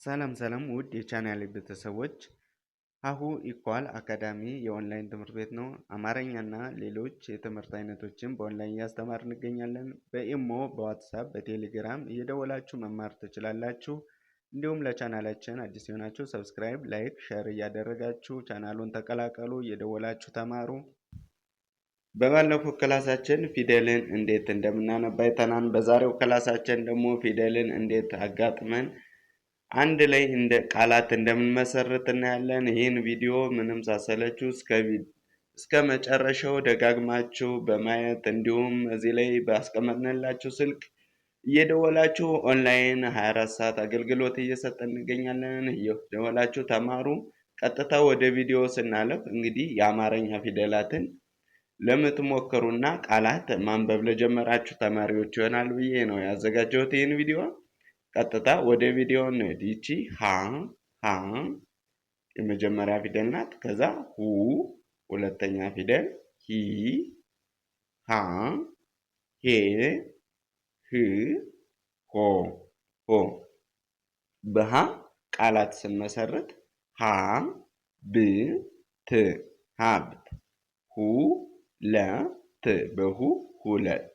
ሰላም ሰላም ውድ የቻናሌ ቤተሰቦች፣ ሀሁ ኢኳል አካዳሚ የኦንላይን ትምህርት ቤት ነው። አማርኛና ሌሎች የትምህርት አይነቶችን በኦንላይን እያስተማርን እንገኛለን። በኢሞ፣ በዋትሳፕ፣ በቴሌግራም እየደወላችሁ መማር ትችላላችሁ። እንዲሁም ለቻናላችን አዲስ የሆናችሁ subscribe፣ like፣ share እያደረጋችሁ ቻናሉን ተቀላቀሉ። እየደወላችሁ ተማሩ። በባለፈው ክላሳችን ፊደልን እንዴት እንደምናነባ አይተናል። በዛሬው ክላሳችን ደግሞ ፊደልን እንዴት አጋጥመን አንድ ላይ እንደ ቃላት እንደምንመሰርት እናያለን። ይህን ቪዲዮ ምንም ሳሰለችሁ እስከ መጨረሻው ደጋግማችሁ በማየት እንዲሁም እዚህ ላይ ባስቀመጥንላችሁ ስልክ እየደወላችሁ ኦንላይን 24 ሰዓት አገልግሎት እየሰጠን እንገኛለን። እየደወላችሁ ተማሩ። ቀጥታ ወደ ቪዲዮ ስናለፍ እንግዲህ የአማርኛ ፊደላትን ለምትሞክሩና ቃላት ማንበብ ለጀመራችሁ ተማሪዎች ይሆናል ብዬ ነው ያዘጋጀሁት ይህን ቪዲዮ። ቀጥታ ወደ ቪዲዮ እንሂድ። ይቺ ሀ፣ ሀ የመጀመሪያ ፊደል ናት። ከዛ ሁ ሁለተኛ ፊደል፣ ሂ፣ ሃ፣ ሄ፣ ህ፣ ሆ፣ ሆ። በሀ ቃላት ስንመሰርት ሀ ብ ት ሀብት፣ ሁ ለ ት በሁ ሁለት።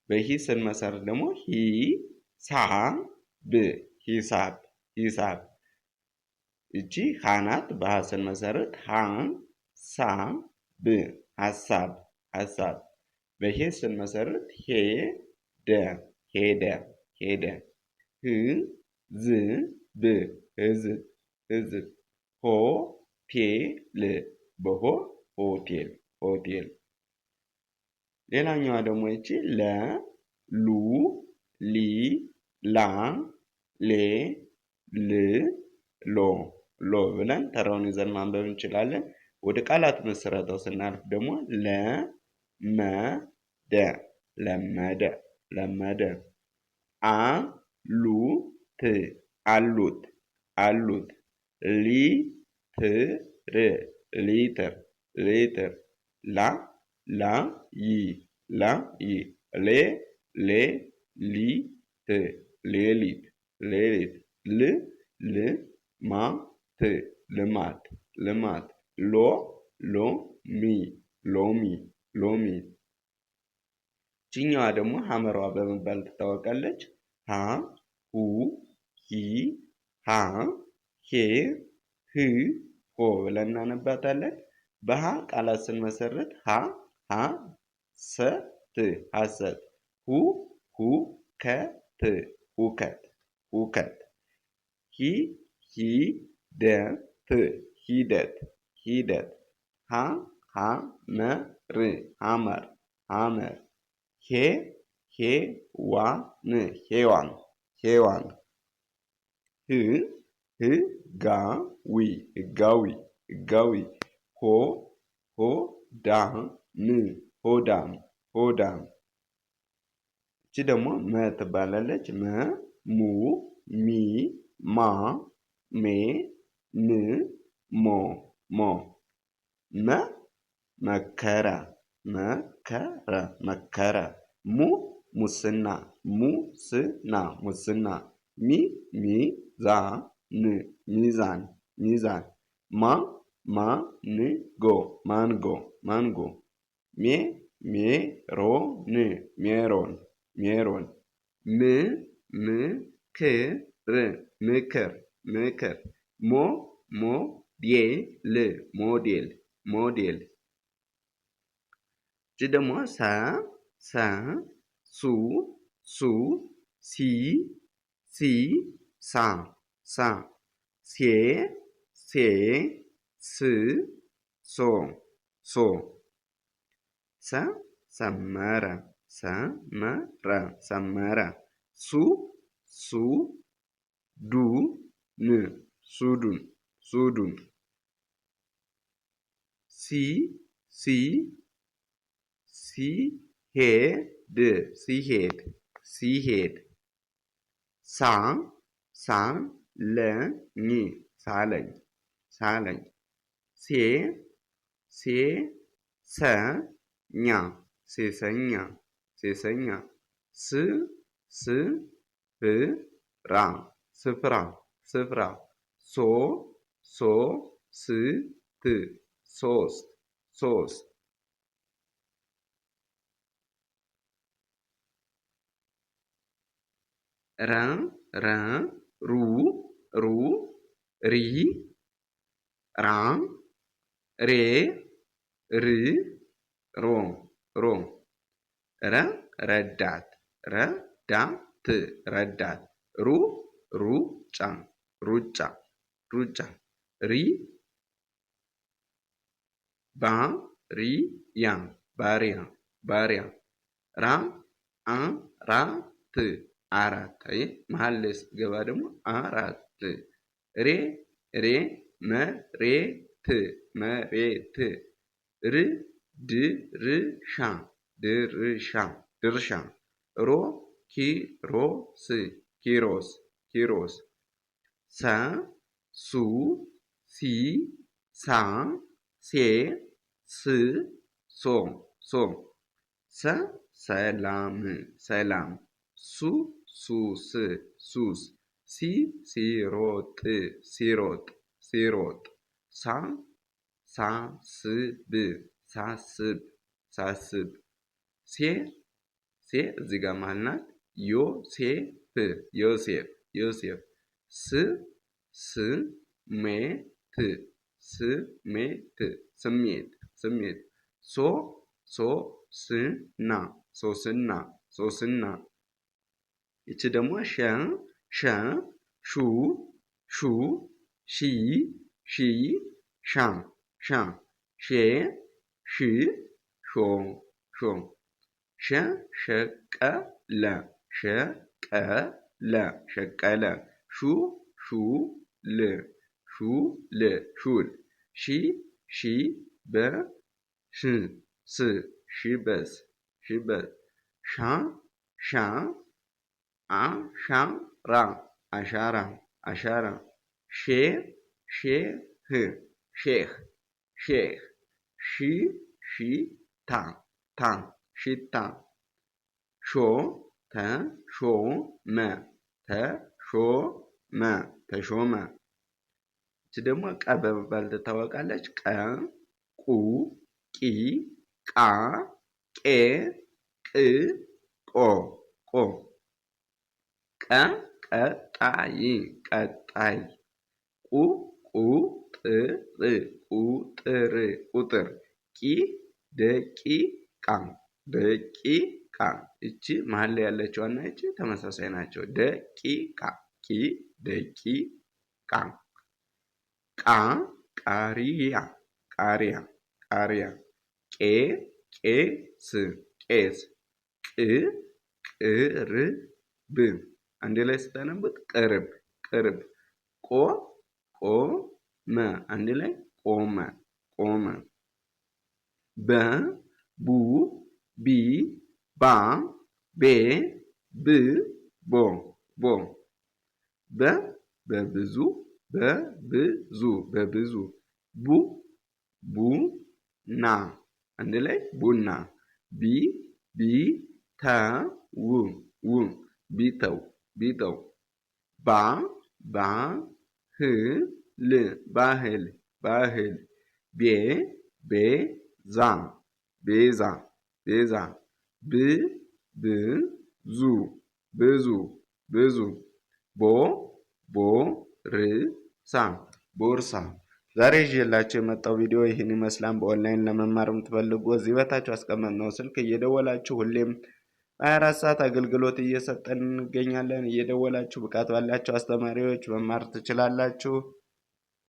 በሂ ስንመሰርት ደግሞ ሂ ሳ ብ ሂሳብ፣ ሂሳብ። እቺ ሃ ናት። በሃ ስንመሰርት ሃ ሳ ብ ሀሳብ፣ ሀሳብ። በሄ ስንመሰርት ሄ ደ ሄደ፣ ሄደ። ህ ዝ ብ ህዝብ፣ ህዝብ። ሆ ቴ ል በሆ ሆቴል፣ ሆቴል። ሌላኛዋ ደግሞ ይቺ ለ ሉ ሊ ላ ሌ ል ሎ፣ ሎ ብለን ተራውን ይዘን ማንበብ እንችላለን። ወደ ቃላት ምስረታው ስናልፍ ደግሞ ለ መ ደ ለመደ፣ ለመደ። አ ሉ ት አሉት፣ አሉት። ሊ ት ር ሊትር፣ ሊትር። ላ ላ ይ ላ ይ ሌ ሌ ሊ ት ሌሊት፣ ሌሊት። ል ል ማ ት ልማት፣ ልማት። ሎ ሎ ሚ ሎሚ፣ ሎሚ። ይችኛዋ ደግሞ ሐመሩ ሐ በመባል ትታወቃለች። ሀ ሁ ሂ ሃ ሄ ህ ሆ ብለን እናነባታለን። በሀ ቃላት ስንመሰርት ሀ ሀ ሰ ት ሀሰት፣ ሁ ሁ ከ ት ሁከት፣ ሁከት። ሂ ሂ ደ ት ሂደት፣ ሂደት። ሀ ሀ መ ር ሀመር፣ ሀመር። ሄ ሄ ዋ ን ሔዋን፣ ሔዋን። ህ ህ ጋ ዊ ህጋዊ፣ ህጋዊ። ሆ ሆ ዳ ም ሆዳም፣ ሆዳም። እቺ ደግሞ መ ትባላለች። መ ሙ ሚ ማ ሜ ም ሞ፣ ሞ። መ መከረ፣ መከረ፣ መከረ። ሙ ሙስና፣ ሙስና፣ ሙስና። ሚ ሚዛን፣ ሚዛን፣ ሚዛን። ማ ማንጎ፣ ማንጎ፣ ማንጎ። ሜ ሜሮን፣ ሜሮን፣ ሜሮን። ም ምክር፣ ምክር፣ ምክር። ሞ ሞዴል፣ ሞዴል፣ ሞዴል። እቺ ደግሞ ሰ ሰ ሱ ሱ ሲ ሲ ሳ ሳ ሴ ሴ ስ ሶ፣ ሶ። ሰ ሰመረ፣ ሰመረ፣ ሰመረ። ሱ ሱ ዱ ን ሱዱን፣ ሱዱን። ሲ ሲ ሲሄድ፣ ሲሄድ፣ ሲሄድ። ሳ ሳ ለ ኝ ሳለኝ፣ ሳለኝ። ሴ ሴ ሰ ኛ ሴሰኛ፣ ሴሰኛ። ስ ስ ፍ ራ ስፍራ፣ ስፍራ ሶ ሶ ስ ት ሶስት ሶስት ረ ረ ሩ ሩ ሪ ራ ሬ ር ሮ ሮ ረ ረዳት ረዳት ረዳት ሩ ሩጫ ሩጫ ሩጫ ሪ ባ ሪ ያ ባሪያ ባሪያ ራ አ ራ ት አራት። አይ መሀል ላይ ስትገባ ደግሞ አራት። ሬ ሬ መሬት መሬት ር ድርሻ ድርሻ ድርሻ ሮ ኪሮስ ኪሮስ ኪሮስ ሰ ሱ ሲ ሳ ሴ ስ ሶ ሶ ሰ ሰላም ሰላም ሱ ሱስ ሱስ ሲ ሲሮጥ ሲሮጥ ሲሮጥ ሳ ሳስብ ሳስብ ሳስብ ሴ ሴ እዚህ ጋር መሀል ናት። ዮሴፍ ዮሴፍ ዮሴፍ ስ ስሜት ስሜት ስሜት ስሜት ሶ ሶስና ሶስና ሶስና ይቺ ደግሞ ሸ ሸ ሹ ሹ ሺ ሺ ሻ ሻ ሼ ሽ ሾ ሾ ሸ ሸቀለ ሸቀለ ሸቀለ ሹ ሹል ሹል ሹል ሺ ሺ በ ሽ ስ ሺበስ ሺበስ ሻ ሻ አሻራ አሻራ አሻራ ሼ ሼህ ሼህ ሼህ ሺ ሺታ ታ ሽታ ሾ ተሾመ ተሾመ ተሾመ። ይቺ ደግሞ ቀ በመባል ትታወቃለች። ቀ ቁ ቂ ቃ ቄ ቅ ቆ ቆ ቀ ቀጣይ ቀጣይ ቁ ቁጥር ቁጥር ቁጥር ቂ ደቂቃ ደቂቃ እቺ መሀል ላይ ያለችዋና እቺ ተመሳሳይ ናቸው። ደቂቃ ቂ ደቂቃ ቃ ቃሪያ ቃሪያ ቃሪያ ቄ ቄስ ቄስ ቅ ቅርብ አንድ ላይ ስታነቡት ቅርብ ቅርብ ቆ ቆመ አንድ ላይ ቆመ ቆመ በ ቡ ቢ ባ ቤ ብ ቦ ቦ በ በብዙ በብዙ በብዙ ቡ ቡ ና አንድ ላይ ቡና ቢ ቢ ተ ው ው ቢተው ቢተው ባ ባ ህ ል ባህል ባህል ቤ ቤ ዛ ቤዛ ቤዛ ብ ብ ዙ ብዙ ብዙ ቦ ቦ ር ሳ ቦርሳ። ዛሬ ይዤላችሁ የመጣው ቪዲዮ ይህን ይመስላል። በኦንላይን ለመማር የምትፈልጉ እዚህ በታች አስቀመጥነው ስልክ እየደወላችሁ ሁሌም 24 ሰዓት አገልግሎት እየሰጠን እንገኛለን። እየደወላችሁ ብቃት ባላቸው አስተማሪዎች መማር ትችላላችሁ።